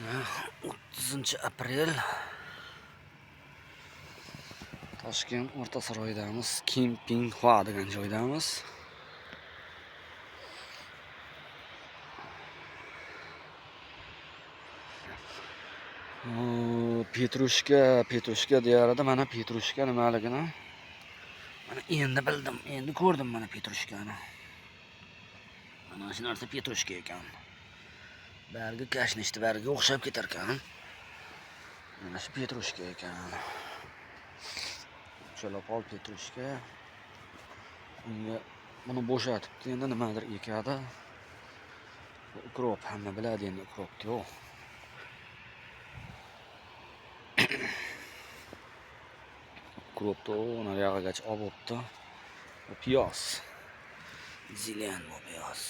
30 aprel. Toshkent O'rta Saroydamiz, Kimpinghua degan joydamiz. Petrushka, petrushka deyardi. Mana petrushka nimaligini mana endi bildim, endi ko'rdim mana petrushkani. Mana shu narsa petrushka ekan. Bargi kashnishni bargiga o'xshab ketar ekan. Mana shu petrushka ekan. Chalopol petrushka. Unga buni bo'shatibdi, endi nimadir ekadi. Ukrop, hamma biladi endi ukropni, yo'q. Ukropni nariyog'igacha olib bo'pti. Bu piyoz. Zilen bu piyoz.